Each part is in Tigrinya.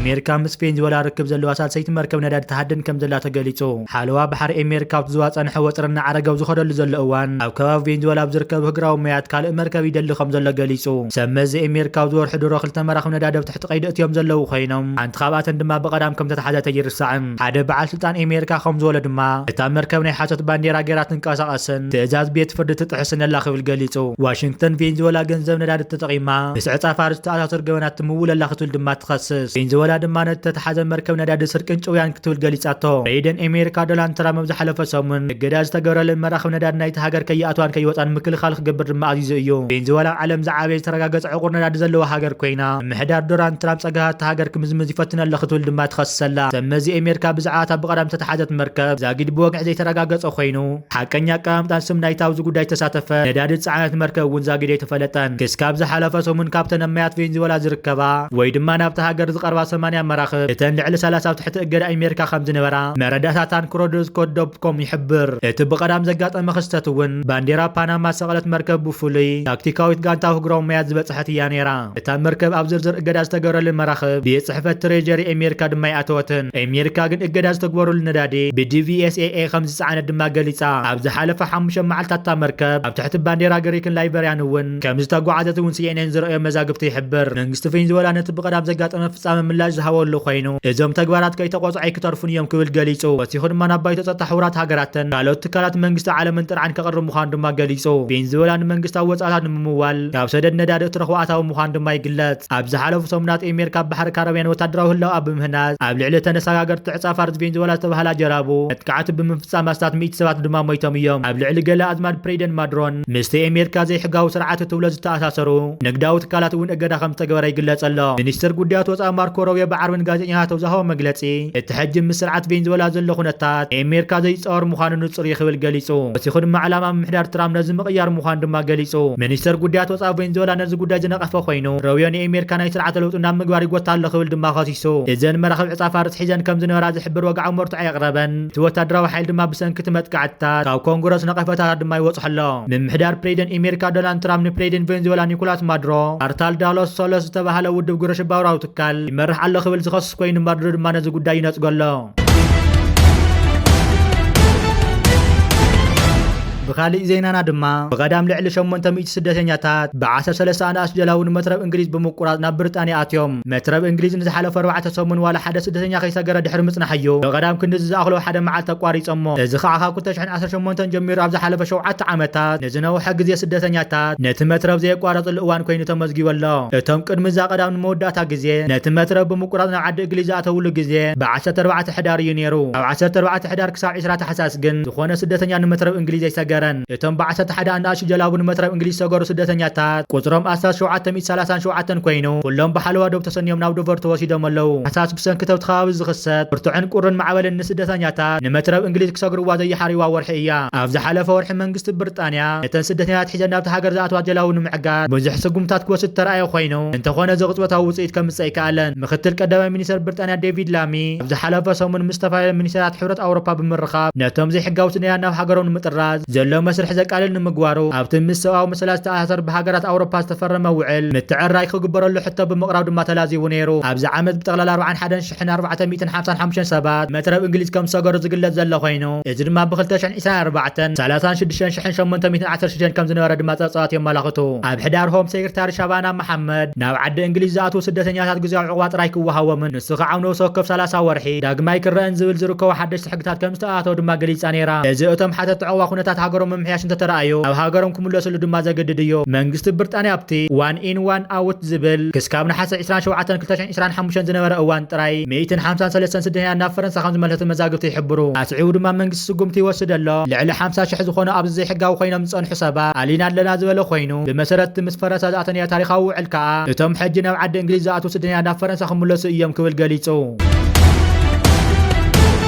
ኣሜሪካ ምስ ቬንዙዌላ ርክብ ዘለዋ ሳልሰይቲ መርከብ ነዳዲ ትሃድን ከም ዘላ ተገሊጹ። ሓለዋ ባሕሪ ኣሜሪካ ኣብቲ ዝዋ ጸንሐ ወጥሪ እናዓረገ ኣብ ዝኸደሉ ዘሎ እዋን፣ ኣብ ከባቢ ቬንዙዌላ ኣብ ዝርከቡ ህግራዊ ማያት ካልእ መርከብ ይደሊ ከም ዘሎ ገሊጹ። ሰብ መዚ ኣሜሪካ ኣብዚ ወርሒ ድሮ ክልተ መራኽብ ነዳዲ ኣብ ትሕቲ ቀይዲ እትዮም ዘለዉ ኮይኖም፣ ሓንቲ ካብኣተን ድማ ብቐዳም ከም ተተሓዘት ኣይርሳዕን። ሓደ በዓል ስልጣን ኣሜሪካ ከም ዝበሎ ድማ፣ እታ መርከብ ናይ ሓሶት ባንዴራ ገይራ ትንቀሳቐስን ትእዛዝ ቤት ፍርዲ ትጥሕስን ኣላ ክብል ገሊጹ። ዋሽንግተን ቬንዙዌላ ገንዘብ ነዳዲ ተጠቒማ ምስ ዕጻ ፋርስ ተኣሳሰር ገበናት ትምውል ኣላ ክትብል ድማ ትኸስስ። ቬንዙዌላ ድማ ነቲ ተተሓዘ መርከብ ነዳዲ ስርቅን ጭውያን ክትብል ገሊጻቶ። ፕሬዚደንት ኣሜሪካ ዶናልድ ትራምፕ ኣብ ዝሓለፈ ሰሙን እገዳ ዝተገበረለን መራኽብ ነዳዲ ናይቲ ሃገር ከይኣትዋን ከይወጻን ምክልኻል ክገብር ድማ ኣዚዙ እዩ። ቬንዙዌላ ኣብ ዓለም ዝዓበየ ዝተረጋገጸ ዕቑር ነዳዲ ዘለዋ ሃገር ኮይና፣ ምምሕዳር ዶናልድ ትራምፕ ጸገማት እታ ሃገር ክምዝምዝ ይፈትን ኣሎ ክትብል ድማ ትኸስስ ኣላ። ሰብ መዚ ኣሜሪካ ብዛዕባ እታ ብቐዳም ዝተተሓዘት መርከብ ዛጊድ ብወግዒ ዘይተረጋገጸ ኮይኑ፣ ሓቀኛ ኣቀማምጣን ስም ናይታ ኣብዚ ጉዳይ ዝተሳተፈ ነዳዲ ዝጸዓነት መርከብ እውን ዛጊድ ኣይተፈለጠን። ክስካብ ዝሓለፈ ሰሙን ካብተን ኣብ ማያት ቬንዙዌላ ዝርከባ ወይ ድማ ናብታ ሃገር ዝቐርባ ሰማንያ መራኽብ፣ እተን ልዕሊ ሰላሳ ኣብ ትሕቲ እገዳ ኣሜሪካ ከም ዝነበራ መረዳእታታን ክሮዶስ ኮድ ዶት ኮም ይሕብር። እቲ ብቐዳም ዘጋጠመ ክስተት እውን ባንዴራ ፓናማ ዝሰቐለት መርከብ ብፍሉይ ታክቲካዊት ጋንታ ኣህጉራዊ ማያት ዝበጽሐት እያ ነይራ። እታ መርከብ ኣብ ዝርዝር እገዳ ዝተገበረሉ መራኽብ ቤት ጽሕፈት ትሬጀሪ ኣሜሪካ ድማ ኣይኣተወትን። ኣሜሪካ ግን እገዳ ዝተግበረሉ ነዳዲ ብዲ ቪ ኤስ ኤ ኤ ከም ዝጸዓነት ድማ ገሊጻ። ኣብ ዝሓለፈ ሓሙሽተ መዓልታት እታ መርከብ ኣብ ትሕቲ ባንዴራ ግሪክን ላይበርያን እውን ከም ዝተጓዓዘት እውን ሲ ኤን ኤን ዝረኣዮ መዛግብቲ ይሕብር። መንግስቲ ቬንዙዌላ ነቲ ብቐዳም ዘጋጠመ ፍጻመ ምላሽ ዝሃበሉ ኮይኑ፣ እዞም ተግባራት ከይተቖጽዑ ኣይክተርፉን እዮም ክብል ገሊጹ። ወሲኹ ድማ ናብ ባይቶ ጸጥታ ሕቡራት ሃገራትን ካልኦት ትካላት መንግስቲ ዓለምን ጥርዓን ከቕርብ ምዃኑ ድማ ገሊጹ። ቬንዙዌላ ንመንግስታዊ ወጻኢታት ንምምዋል ካብ ሰደድ ነዳዲ እትረኽቦ ኣታዊ ምዃኑ ድማ ይግለጽ። ኣብ ዝሓለፉ ሰሙናት ኣሜሪካ ኣብ ባሕሪ ካረብያን ወታደራዊ ህላወኣ ብምህናጽ ኣብ ልዕሊ እተን ኣሰጋገርቲ ዕጻ ፋርስ ቬንዙዌላ ዝተባህላ ጀላቡ መጥቃዕቲ ብምፍጻም ኣስታት ሚእቲ ሰባት ድማ ሞይቶም እዮም። ኣብ ልዕሊ ገለ ኣዝማድ ፕሬዚደንት ማዱሮን ምስቲ ኣሜሪካ ዘይሕጋዊ ስርዓት ትብሎ ዝተኣሳሰሩ ንግዳዊ ትካላት እውን እገዳ ከም ዝተገበረ ይግለጽ ኣሎ። ሚኒስትር ጉዳያት ወጻኢ ማርኮ ሮቢዮ ብዓርቢ ንጋዜጠኛታት ኣብ ዝሃቦ መግለጺ፣ እቲ ሕጂ ምስ ስርዓት ቬንዙዌላ ዘሎ ኩነታት ኣሜሪካ ዘይጻወር ምዃኑ ንጹር እዩ ክብል ገሊጹ። ወሲኹ ድማ ዕላማ ምምሕዳር ትራምፕ ነዚ ምቕያር ምዃኑ ድማ ገሊጹ። ሚኒስተር ጉዳያት ወጻኢ ቬንዙዌላ ነዚ ጉዳይ ዝነቐፈ ኮይኑ፣ ሮቢዮ ንኣሜሪካ ናይ ስርዓተ ለውጢ ናብ ምግባር ይጎታ ኣሎ ክብል ድማ ከሲሱ። እዘን መራኽብ ዕጻ ፋርስ ሒዘን ከም ዝነበራ ዝሕብር ወግዓዊ መርትዖ ኣየቕረበን። እቲ ወታደራዊ ሓይሊ ድማ ብሰንኪ እቲ መጥቃዕትታት ካብ ኮንግረስ ነቐፈታታት ድማ ይበጽሖ ኣሎ። ምምሕዳር ፕሬዚደንት ኣሜሪካ ዶናልድ ትራምፕ ንፕሬዚደንት ቬንዙዌላ ኒኮላስ ማዱሮ ካርተል ዳሎስ ሶሎስ ዝተባህለ ውድብ ግብረ ሽበራዊ ትካል ይመርሕ ኣሎ ክብል ዝኸስስ ኮይኑ፣ ማዱሮ ድማ ነዚ ጉዳይ ይነጽጎ ኣሎ። ብኻሊእ ዜናና ድማ፣ ብቐዳም ልዕሊ ሸሞንተ ሚእቲ ስደተኛታት ብዓሰርተ ሰለስተ ኣናእሽቱ ጀላቡ ንመትረብ እንግሊዝ ብምቁራጽ ናብ ብሪጣንያ ኣትዮም። መትረብ እንግሊዝ ንዝሓለፈ ኣርባዕተ ሰሙን ዋላ ሓደ ስደተኛ ከይሰገረ ድሕሪ ምጽናሕ እዩ ብቐዳም ክንድዚ ዝኣኽሎ ሓደ መዓልቲ ኣቋሪጾሞ። እዚ ኸዓ ካብ ክልተ ሽሕን ዓሰርተ ሸሞንተን ጀሚሩ ኣብ ዝሓለፈ ሸውዓተ ዓመታት ንዝነውሐ ግዜ ስደተኛታት ነቲ መትረብ ዘየቋረጽሉ እዋን ኮይኑ ተመዝጊቡ ኣሎ። እቶም ቅድሚ እዛ ቀዳም ንመወዳእታ ግዜ ነቲ መትረብ ብምቁራጽ ናብ ዓዲ እንግሊዝ ዝኣተውሉ ግዜ ብ ዓሰርተ ኣርባዕተ ሕዳር እዩ ነይሩ። ካብ ዓሰርተ ኣርባዕተ ሕዳር ክሳብ ዕስራ ታሕሳስ ግን ዝኾነ ስደተኛ ንመትረብ እንግሊዝ ኣይሰገረን። እቶም ብ ዓሰርተ ሓደ ኣናእሽቱ ጀላቡ ንመትረብ እንግሊዝ ዝሰገሩ ስደተኛታት ቁጽሮም ኣስታት ሸውዓተ ሚእቲ ሰላሳን ሸውዓተን ኮይኑ፣ ኩሎም ብሓለዋ ዶብ ተሰንዮም ናብ ዶቨር ተወሲዶም ኣለዉ። ታሕሳስ ብሰንኪ እቲ ኣብቲ ከባቢ ዝኽሰት ብርቱዕን ቁርን ማዕበልን ንስደተኛታት ንመትረብ እንግሊዝ ክሰግርዋ ዘይሓርይዋ ወርሒ እያ። ኣብ ዝሓለፈ ወርሒ መንግስቲ ብሪጣንያ ነተን ስደተኛታት ሒዘን ናብቲ ሃገር ዝኣትዋ ጀላቡ ንምዕጋት ብዙሕ ስጉምታት ክወስድ ተራእዮ ኮይኑ፣ እንተኾነ እዚ ቅጽበታዊ ውጽኢት ከምጽእ ኣይከኣለን። ምክትል ቀዳማይ ሚኒስተር ብሪጣንያ ዴቪድ ላሚ ኣብ ዝሓለፈ ሰሙን ምስ ዝተፈላለዩ ሚኒስተራት ሕብረት ኣውሮፓ ብምርኻብ፣ ነቶም ዘይሕጋዊ ስደተኛታት ናብ ሃገሮም ንምጥራዝ ዘሎ መስርሕ ዘቃልል ንምግባሩ፣ ኣብቲ ምስ ሰብኣዊ መሰላት ዝተኣሳሰር ብሃገራት ኣውሮፓ ዝተፈረመ ውዕል ምትዕርራይ ክግበረሉ ሕቶ ብምቕራብ ድማ ተላዚቡ ነይሩ። ኣብዚ ዓመት ብጠቕላላ ኣርባዓን ሓደን ሽሕን ኣርባዕተ ሚእትን ሓምሳን ሓሙሽተን ሰባት መትረብ እንግሊዝ ከም ዝሰገሩ ዝግለጽ ዘሎ ኮይኑ፣ እዚ ድማ ብ ክልተ ሽሕን ዕስራን ኣርባዕተን ሰላሳን ሽዱሽተን ሽሕን ሸሞንተ ሚእትን ዓሰርተ ሽዱሽተን ከም ዝነበረ ድማ ጸብጻባት የመላኽቱ። ኣብ ሕዳር ሆም ሴክሬታሪ ሻባና መሓመድ ናብ ዓዲ እንግሊዝ ዝኣትዉ ስደተኛታት ግዝያዊ ዕቑባ ጥራይ ክወሃቦምን ንሱ ከዓ ኣብ ነብሲ ወከፍ ሰላሳ ወርሒ ዳግማይ ክረአን ዝብል ዝርከቦ ሓደሽቲ ሕግታት ከም ዝተኣታተወ ድማ ገሊጻ ነይራ። እዚ እቶም ሓተቲ ዕቑባ ኩነታት ሃገሮም ምምሕያሽ እንተተረኣዩ ኣብ ሃገሮም ክምለስሉ ድማ ዘገድድ እዩ። መንግስቲ ብሪጣንያ ኣብቲ ዋን ኢን ዋን ኣውት ዝብል ክስካብ ነሓሰ ዕስራን ሸውዓተን ክልተ ሽሕን ዕስራን ሓሙሽተን ዝነበረ እዋን ጥራይ ሚእትን ሓምሳን ሰለስተን ስደተኛታት ናብ ፈረንሳ ከም ዝመለሰ መዛግብቲ ይሕብሩ። ኣስዒቡ ድማ መንግስቲ ስጉምቲ ይወስድ ኣሎ። ልዕሊ ሓምሳ ሽሕ ዝኾኑ ኣብዚ ዘይሕጋዊ ኮይኖም ዝጸንሑ ሰባት ኣሊና ኣለና ዝበለ ኮይኑ፣ ብመሰረት እቲ ምስ ፈረንሳ ዝኣተናዮ ታሪኻዊ ውዕል ከኣ እቶም ሕጂ ናብ ዓዲ እንግሊዝ ዝኣትዉ ስደተኛታት ናብ ፈረንሳ ክምለሱ እዮም ክብል ገሊጹ።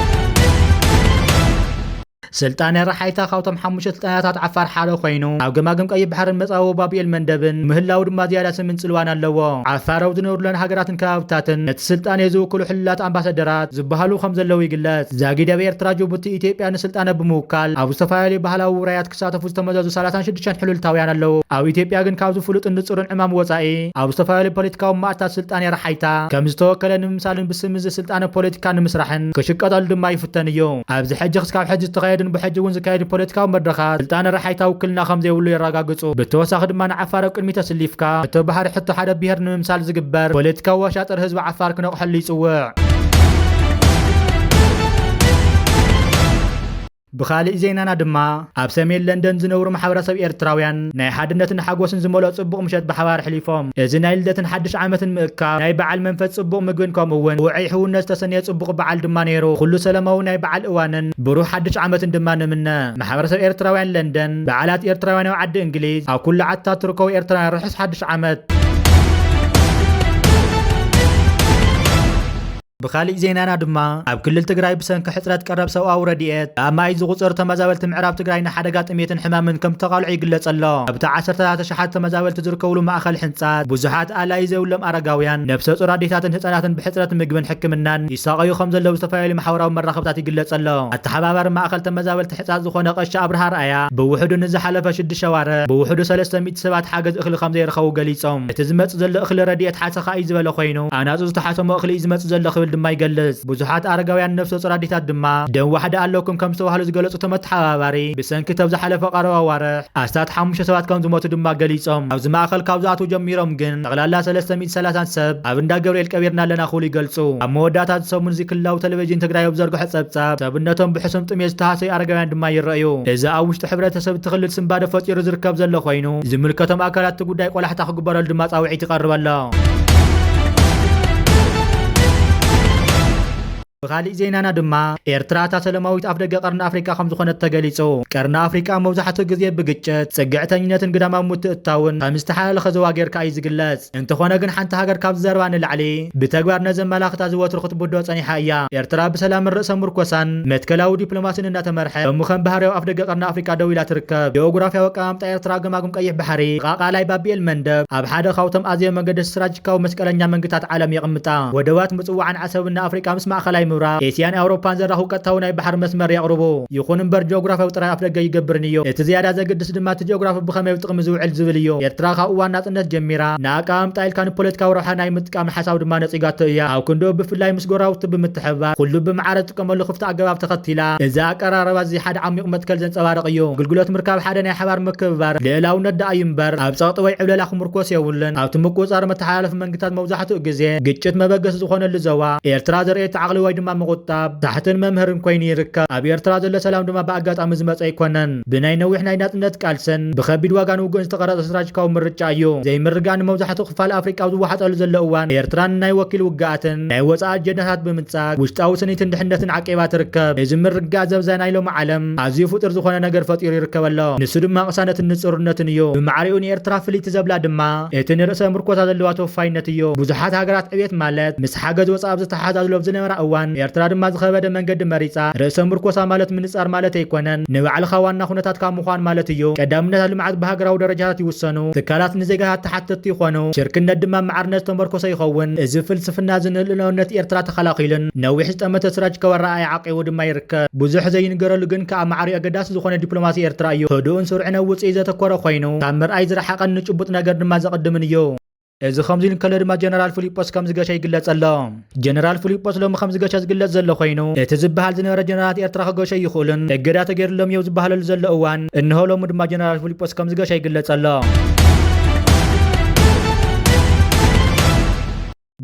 ስልጣነ ረሓይታ ካብቶም ሓሙሽተ ስልጣነታት ዓፋር ሓደ ኮይኑ፣ ኣብ ገማግም ቀይሕ ባሕርን መጻወ ባብኤል መንደብን ምህላው ድማ ዝያዳ ስምን ጽልዋን ኣለዎ። ዓፋር ኣብ ዝነብሩለን ሃገራትን ከባብታትን ነቲ ስልጣነ ዝውክሉ ሕሉላት ኣምባሳደራት ዝበሃሉ ከም ዘለዉ ይግለጽ። ዛጊድ ኣብ ኤርትራ፣ ጅቡቲ፣ ኢትዮጵያ ንስልጣነ ብምውካል ኣብ ዝተፈላለዩ ባህላዊ ውራያት ክሳተፉ ዝተመዘዙ ሰላሳን ሽዱሽተን ሕሉልታውያን ኣለዉ። ኣብ ኢትዮጵያ ግን ካብዚ ፍሉጥን ንጹርን ዕማም ወጻኢ ኣብ ዝተፈላለዩ ፖለቲካዊ ማእታት ስልጣነ ረሓይታ ከም ዝተወከለ ንምምሳልን ብስም እዚ ስልጣነ ፖለቲካ ንምስራሕን ክሽቀጠሉ ድማ ይፍተን እዩ። ኣብዚ ሕጂ ክስካብ ሕጂ ዝተኻየዱን ብሕጂ እውን ዝካየዱ ፖለቲካዊ መድረኻት ስልጣነ ረሓይታ ውክልና ከም ዘይብሉ የረጋግጹ። ብተወሳኺ ድማ ንዓፋር ኣብ ቅድሚት ተስሊፍካ እተባህሪ ሕቶ ሓደ ብሄር ንምምሳል ዝግበር ፖለቲካዊ ኣሻጥር ህዝቢ ዓፋር ክነቕሐሉ ይጽውዕ። ብኻሊእ ዜናና ድማ ኣብ ሰሜን ለንደን ዝነብሩ ማሕበረሰብ ኤርትራውያን ናይ ሓድነትን ሓጎስን ዝመልኦ ጽቡቕ ምሸት ብሓባር ኣሕሊፎም። እዚ ናይ ልደትን ሓድሽ ዓመትን ምእካብ ናይ በዓል መንፈስ ጽቡቕ ምግብን ከምኡ እውን ውዑይ ሕውነት ዝተሰነየ ጽቡቕ በዓል ድማ ነይሩ። ኩሉ ሰላማዊ ናይ በዓል እዋንን ብሩህ ሓድሽ ዓመትን ድማ ንምነ። ማሕበረሰብ ኤርትራውያን ለንደን በዓላት ኤርትራውያን ኣብ ዓዲ እንግሊዝ ኣብ ኩሉ ዓድታት ትርከቡ ኤርትራውያን ርሑስ ሓድሽ ዓመት። ብኻሊእ ዜናና ድማ ኣብ ክልል ትግራይ ብሰንኪ ሕጽረት ቀረብ ሰብኣዊ ረድኤት ኣብ ማይ ዝቑጸሩ ተመዛበልቲ ምዕራብ ትግራይ ንሓደጋ ጥሜትን ሕማምን ከም ተቓልዑ ይግለጽ ኣሎ። ኣብቲ ዓሰርተታት ኣሽሓት ተመዛበልቲ ዝርከብሉ ማእከል ሕንጻት ብዙሓት ኣላዪ ዘይብሎም ኣረጋውያን፣ ነብሰ ጡር ኣዴታትን ህጻናትን ብሕጽረት ምግብን ሕክምናን ይሳቐዩ ከም ዘለዉ ዝተፈላለዩ ማሕበራዊ መራኸብታት ይግለጽ ኣሎ። ኣተሓባባሪ ማእከል ተመዛበልቲ ሕጻት ዝኾነ ቀሺ ኣብርሃ ኣርኣያ ብውሕዱ ንዝሓለፈ ሽዱሽተ ኣዋርሕ ብውሕዱ ሰለስተ ሚእቲ ሰባት ሓገዝ እኽሊ ከም ዘይረኸቡ ገሊጾም። እቲ ዝመጽእ ዘሎ እኽሊ ረድኤት ሓሰኻ እዩ ዝበለ ኮይኑ፣ ኣናጹ ዝተሓሰሞ እኽሊ እዩ ዝመጽእ ዘሎ ክብል ድማ ይገልጽ። ብዙሓት ኣረጋውያን ነፍሰ ጡር ኣዴታት ድማ ደም ዋሕዲ ኣለኩም ከም ዝተባህሉ ዝገለጹ እቶም ኣተሓባባሪ፣ ብሰንኪ እቶም ዝሓለፈ ቀረባ ኣዋርሕ ኣስታት ሓሙሽተ ሰባት ከም ዝሞቱ ድማ ገሊጾም። ኣብዚ ማእከል ካብ ዝኣትዉ ጀሚሮም ግን ጠቕላላ ሰለስተ ሚእቲ ሰላሳን ሰብ ኣብ እንዳ ገብርኤል ቀቢርና ኣለና ክብሉ ይገልጹ። ኣብ መወዳእታ እዚ ሰሙን እዚ ክልላዊ ቴሌቪዥን ትግራይ ኣብ ዘርግሖ ጸብጻብ፣ ሰብነቶም ብሕሱም ጥሜት ዝተሃሰዩ ኣረጋውያን ድማ ይረኣዩ። እዚ ኣብ ውሽጢ ሕብረተሰብ እቲ ክልል ስንባደ ፈጢሩ ዝርከብ ዘሎ ኮይኑ፣ ዝምልከቶም ኣካላት እቲ ጉዳይ ቆላሕታ ክግበረሉ ድማ ጻውዒት ይቐርብ ኣሎ። ብኻሊእ ዜናና ድማ፣ ኤርትራ እታ ሰላማዊት ኣፍደገ ቀርኒ ኣፍሪቃ ከም ዝኾነት ተገሊጹ። ቀርኒ ኣፍሪቃ መብዛሕትኡ ግዜ ብግጭት፣ ጽግዕተኝነትን ግዳማዊ ምትእትታውን ከም ዝተሓላለኸ ዘዋጌርካ እዩ ዝግለጽ። እንተኾነ ግን፣ ሓንቲ ሃገር ካብ ዘረባ ንላዕሊ ብተግባር ነዘን መላኽታ ዝወትሩ ክትብድሆ ጸኒሓ እያ። ኤርትራ ብሰላምን ርእሰ ምርኮሳን መትከላዊ ዲፕሎማሲን እናተመርሐ፣ ሎሚ ከም ባህርያዊ ኣፍደገ ቀርኒ ኣፍሪቃ ደው ኢላ ትርከብ። ጂኦግራፍያዊ ኣቀማምጣ ኤርትራ፣ ገማግም ቀይሕ ባሕሪ፣ ጥቓ ቃላይ ባብኤል መንደብ፣ ኣብ ሓደ ካብቶም ኣዝዮም ኣገደስቲ ስትራቴጂካዊ መስቀለኛ መንገታት ዓለም የቕምጣ። ወደባት ምጽዋዕን ዓሰብን ንኣፍሪቃ ምስ ማእከላይ ምብራቕ፣ ኤስያን ኣውሮፓን ዘራኽቡ ቀጥታዊ ናይ ባሕሪ መስመር የቕርቡ። ይኹን እምበር፣ ጂኦግራፍያዊ ጥራይ ኣፍደገ ይገብርን እዩ። እቲ ዝያዳ ዘገድስ ድማ እቲ ጂኦግራፊ ብኸመይ ኣብ ጥቕሚ ዝውዕል ዝብል እዩ። ኤርትራ ካብ እዋን ናጽነት ጀሚራ ንኣቀማምጣ ኢልካ ንፖለቲካዊ ረብሓ ናይ ምጥቃም ሓሳብ ድማ ነጺጋቶ እያ። ኣብ ክንድኡ ብፍላይ ምስ ጎረባብቲ ብምትሕብባር ኩሉ ብማዕረ ዝጥቀመሉ ክፍቲ ኣገባብ ተኸቲላ። እዚ ኣቀራርባ እዚ ሓደ ዓሚቕ መትከል ዘንጸባርቕ እዩ። ኣገልግሎት ምርካብ ሓደ ናይ ሓባር ምክብባር ልእላውነት ደኣ እዩ እምበር፣ ኣብ ጸቕጢ ወይ ዕብለላ ክምርኮስ የብሉን። ኣብቲ ምቁጽጻር መተሓላለፊ መንግስታት መብዛሕትኡ ግዜ ግጭት መበገሲ ዝኾነሉ ዞባ፣ ኤርትራ ዘርእየቶ ዓቕሊ ወይ ድማ ምቑጣብ ታሕትን መምህርን ኮይኑ ይርከብ። ኣብ ኤርትራ ዘሎ ሰላም ድማ ብኣጋጣሚ ዝመጸ ኣይኮነን። ብናይ ነዊሕ ናይ ናጽነት ቃልስን ብኸቢድ ዋጋ ንውግእን ዝተቐረጸ ስትራቴጂካዊ ምርጫ እዩ። ዘይምርግጋእ ንመብዛሕትኡ ክፋል ኣፍሪቃ ኣብ ዝወሓጠሉ ዘሎ እዋን፣ ኤርትራ ንናይ ወኪል ውግኣትን ናይ ወጻኢ ኣጀንዳታት ብምንጻግ ውሽጣዊ ስኒትን ድሕነትን ዓቂባ ትርከብ። እዚ ምርግጋእ ዘብዛ ናይ ሎሚ ዓለም ኣዝዩ ፍጡር ዝኾነ ነገር ፈጢሩ ይርከብ ኣሎ። ንሱ ድማ ቅሳነትን ንጹርነትን እዩ። ብማዕሪኡ ንኤርትራ ፍልይቲ ዘብላ ድማ እቲ ንርእሰ ምርኮሳ ዘለዋ ተወፋይነት እዩ። ብዙሓት ሃገራት ዕብየት ማለት ምስ ሓገዝ ወጻኢ ኣብ ዝተሓዛዝሎ ኣብ ዝነበራ እዋን፣ ኤርትራ ድማ ዝኸበደ መንገዲ መሪጻ። ርእሰ ምርኮሳ ማለት ምንጻር ማለት ኣይኮነን። ንባዕልኻ ዋና ኩነታትካ ምዃን ማለት እዩ። ቀዳምነታት ልምዓት ብሃገራዊ ደረጃታት ይውሰኑ። ትካላት ንዜጋታት ተሓተትቲ ይኾኑ። ሽርክነት ድማ ማዕርነት ዝተመርኮሰ ይኸውን። እዚ ፍልስፍና እዚ ንልኡላውነት ኤርትራ ተኸላኺሉን ነዊሕ ዝጠመተ ስትራቴጂካዊ ኣረኣእያ ዓቂቡ ድማ ይርከብ። ብዙሕ ዘይንገረሉ ግን ከኣ ማዕሪኡ ኣገዳሲ ዝኾነ ዲፕሎማሲ ኤርትራ እዩ። ህዱእን ስሩዕን ኣብ ውጽኢት ዘተኮረ ኮይኑ፣ ካብ ምርኣይ ዝረሓቐን ንጭቡጥ ነገር ድማ ዘቐድምን እዩ። እዚ ከምዚ ኢሉ እንከሎ ድማ ጀነራል ፊሊጶስ ከም ዝገሸ ይግለጽ ኣሎ። ጀነራል ፊሊጶስ ሎሚ ከም ዝገሸ ዝግለጽ ዘሎ ኮይኑ፣ እቲ ዝበሃል ዝነበረ ጀነራላት ኤርትራ ክገሸ ይኽእሉን እገዳ ተገይሩሎም እዮም ዝበሃለሉ ዘሎ እዋን፣ እንሆ ሎሚ ድማ ጀነራል ፊሊጶስ ከም ዝገሸ ይግለጽ ኣሎ።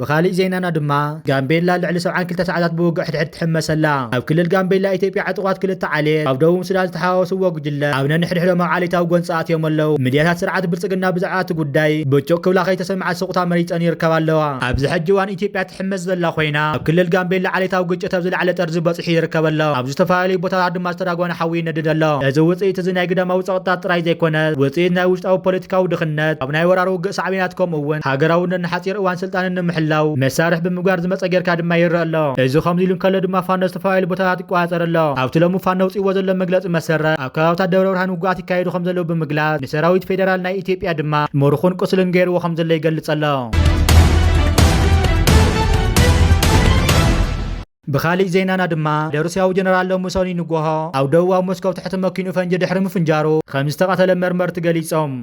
ብኻሊእ ዜናና ድማ፣ ጋምቤላ ልዕሊ ሰብዓን ክልተ ሰዓታት ብውግእ ሕድሕድ ትሕመስ ኣላ። ኣብ ክልል ጋምቤላ ኢትዮጵያ ዕጡቓት ክልተ ዓሌት ኣብ ደቡብ ሱዳን ዝተሓዋወስዎ ጉጅለ ኣብ ነንሕድሕዶም ኣብ ዓሌታዊ ጎንፂ ኣትዮም ኣለዉ። ሚድያታት ስርዓት ብልጽግና ብዛዕባ እቲ ጉዳይ ብጩቕ ክብላ ከይተሰምዓ ስቑታ መሪጸን ይርከባ ኣለዋ። ኣብዚ ሕጂ እዋን ኢትዮጵያ ትሕመስ ዘላ ኮይና፣ ኣብ ክልል ጋምቤላ ዓሌታዊ ግጭት ኣብ ዝለዓለ ጠርዚ በጺሑ ይርከብ ኣሎ። ኣብ ዝተፈላለዩ ቦታታት ድማ ዝተዳጎነ ሓዊ ይነድድ ኣሎ። እዚ ውጽኢት እዚ ናይ ግዳማዊ ጸቕጥታት ጥራይ ዘይኮነ፣ ውጽኢት ናይ ውሽጣዊ ፖለቲካዊ ድኽነት፣ ኣብ ናይ ወራር ውግእ ሳዕቤናት፣ ከምኡ እውን ሃገራውነት ንሓጺር እዋን ስልጣንን ንምሕላው ላው መሳርሕ ብምግባር ዝመፀ ጌርካ ድማ ይረአ ኣሎ። እዚ ከምዚ ኢሉ እንከሎ ድማ ፋኖ ዝተፈላለዩ ቦታታት ይቆፃፀር ኣሎ። ኣብቲ ሎሚ ፋኖ ኣውፅዎ ዘሎ መግለፂ መሰረት ኣብ ከባብታት ደብረ ብርሃን ውግኣት ይካየዱ ከም ዘለዉ ብምግላፅ ንሰራዊት ፌዴራል ናይ ኢትዮጵያ ድማ ምሩኹን ቁስልን ገይርዎ ከም ዘሎ ይገልፅ ኣሎ። ብኻሊእ ዜናና ድማ ደሩስያዊ ጀነራል ሎሚ ሰኒ ንጎሆ ኣብ ደቡባዊ ሞስኮው ትሕቲ መኪኑ ፈንጂ ድሕሪ ምፍንጃሩ ከም ዝተቐተለ መርመርቲ ገሊጾም።